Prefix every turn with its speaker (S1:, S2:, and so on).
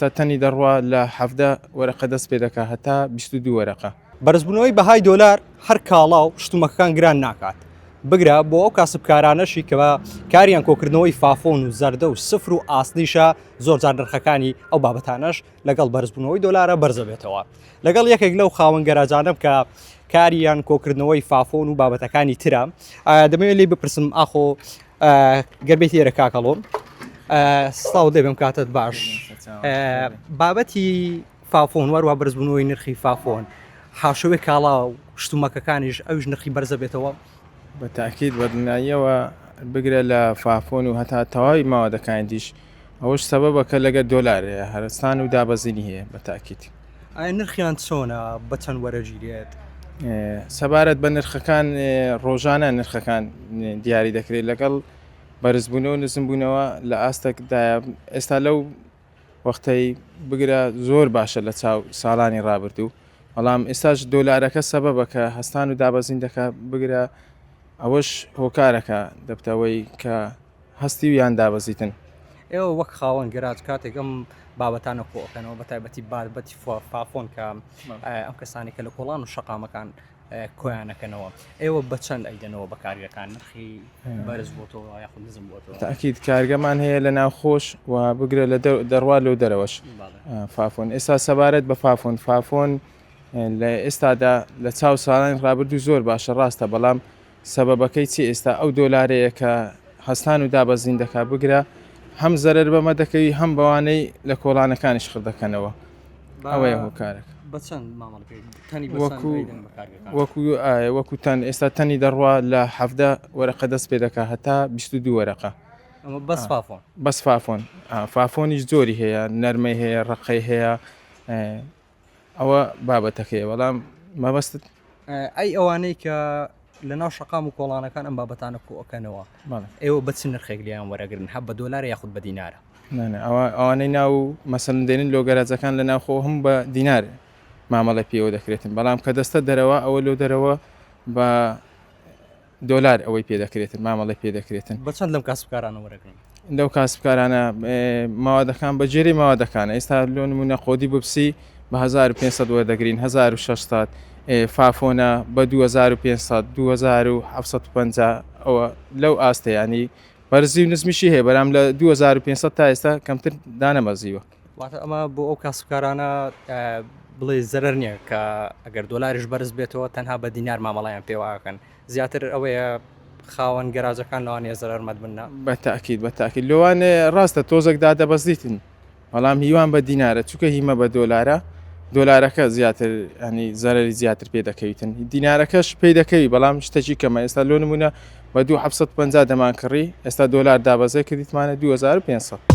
S1: ئێستا تەنی دەڕوا لە 17 وەرەقە دەست پێ دەکا هەتا 22 وەرەقە.
S2: بەرزبوونەوەی بەهای دۆلار هەر کاڵا و شتومەکەکان گران ناکات، بگرە بۆ ئەو کاسبکارانەشی کە کاریان کۆکردنەوەی فافۆن و زەردە و سفر و ئاسنیشە زۆرجار نرخەکانی ئەو بابەتانەش لەگەڵ بەرزبوونەوەی دۆلارە بەرزەبێتەوە. لەگەڵ یەکێک لەو خاوەن گەراجانەم کە کاریان کۆکردنەوەی فافۆن و بابەتەکانی ترە دەمەوێت لێی بپرسم ئاخۆ گەر بێت ئێرە کاکەڵۆ سڵاو دەبم کاتت باش بابەتی فافۆن وەروە بەرزبوونەوەی نرخی فافۆن هاوشێوەی کاڵا و شتومەکەکانیش ئەویش نرخی بەرزە بێتەوە؟
S1: بە تاکید بە دڵنیاییەوە بگرە لە فافۆن و هەتا تەواوی ماوەدەکانی دیش ئەوەش سەبەبە کە لەگەر دۆلار هەیە هەرستان و دابەزینی هەیە بە تاکید.
S2: ئایا نرخیان چۆنە بە چەند وەرەگیرێت؟
S1: سەبارەت بە نرخەکان ڕۆژانە نرخەکان دیاری دەکرێت لەگەڵ بەرزبوونەوە نزمبوونەوە لە ئاستێکدایە ئێستا لەو وەختەی بگرە زۆر باشە لە چاو ساڵانی ڕابردوو بەڵام ئێستاش دۆلارەکە سەبەبە کە هەستان و دابەزین دەکا بگرە ئەوەش هۆکارەکە دەبتەوەی کە هەستی و یان دابەزیتن.
S2: ئێوە وەک خاوەن گەراج کاتێک ئەم بابەتانە کۆئەکەنەوە بە تایبەتی بابەتی فافۆن کە ئەم کەسانی کە لە کۆڵان و شەقامەکان کۆیانەکەنەوە ئێوە بە چەند ئەیدەنەوە بە کارگەکان نرخی بەرز بۆتەوە یاخود نزم بۆتەوە؟
S1: تاکید کارگەمان هەیە لە ناوخۆش و بگرە لە دەڕوا لەو دەرەوەش فافۆن ئێستا سەبارەت بە فافۆن فافۆن لە ئێستادا لە چاو ساڵانی ڕابردوو زۆر باشە ڕاستە بەڵام سەبەبەکەی چی ئێستا ئەو دۆلارەیە کە هەستان و دابەزین دەکا بگرە هەم زەرەر بەمە دەکەوی هەم بەوانەی لە کۆڵانەکانیش خڕ دەکەنەوە ئەوەیە هۆکارەکە.
S2: بە چەند مامەڵە پێ تەنی بە
S1: وەکو
S2: چەند ئەیدەن بە کارگەکان؟
S1: وەکو ئایە وەکو تەن ئێستا تەنی دەڕوا لە 17 وەرەقە دەست پێ دەکا هەتا 22 وەرەقە
S2: ئەمە بەس فافۆن
S1: بەس فافۆن فافۆنیش جۆری هەیە نەرمەی هەیە ڕەقەی هەیە ئەوە بابەتەکەیە بەڵام مەبەستت
S2: ئەی ئەوانەی کە لە ناو شەقام و کۆڵانەکان ئەم بابەتانە کۆئەکەنەوە ئێوە بە چ نرخێک لیان وەرەگرن هە بە دۆلار یاخود بە دینارە
S1: ئەوانەی ناو مەسەن دێنن لۆ گەراجەکان لە ناوخۆ هەم بە دینار مامەڵە پێوە دەکرێتن بەڵام کە دەستە دەرەوە ئەوە لۆ دەرەوە بە دۆلار ئەوەی پێ دەکرێتن مامەڵەی پێ دەکرێتن.
S2: بە چەند لەم کاسبکارانە وەرەگرن؟
S1: لەو کاسبکارانە ماوادەکان بە جێرەی ماوادەکانە ئێستا لۆ نمونە قۆدی بپسی بە 1500 وەردەگرین 1600 فافۆنە بە 2500 2750 ئەوە لەو ئاستە ینی بەرزی و نزمیشی هەیە بەرام لە 2500 تا ئێستا کەمتر دانەمەزیوە.
S2: واتە ئەمە بۆ ئەو کاسبکارانە بڵێ زەرەر نییە کە ئەگەر دۆلاریش بەرز بێتەوە تەنها بە دینار مامەڵیان پێوەکەن زیاتر ئەوەیە خاوەن گەراجەکان لەوانەیە زەرەرمەند بن نا؟
S1: بە تاکید بە تاکید لەوانەیە ڕاستە تۆزێک دادەبەزیتن بەڵام هیوان بە دینارە چونکە هیمە بە دۆلارە دۆلارەکە زیاتر ینی زەرەری زیاتر پێ دەکەویتن دینارەکەش پێی دەکەوی بەڵام شتێکی کەمە ئێستا لۆ نمونە بە 2750 دەمان کڕی ئێستا دۆلار دابەزێ کردیتمانە 2500.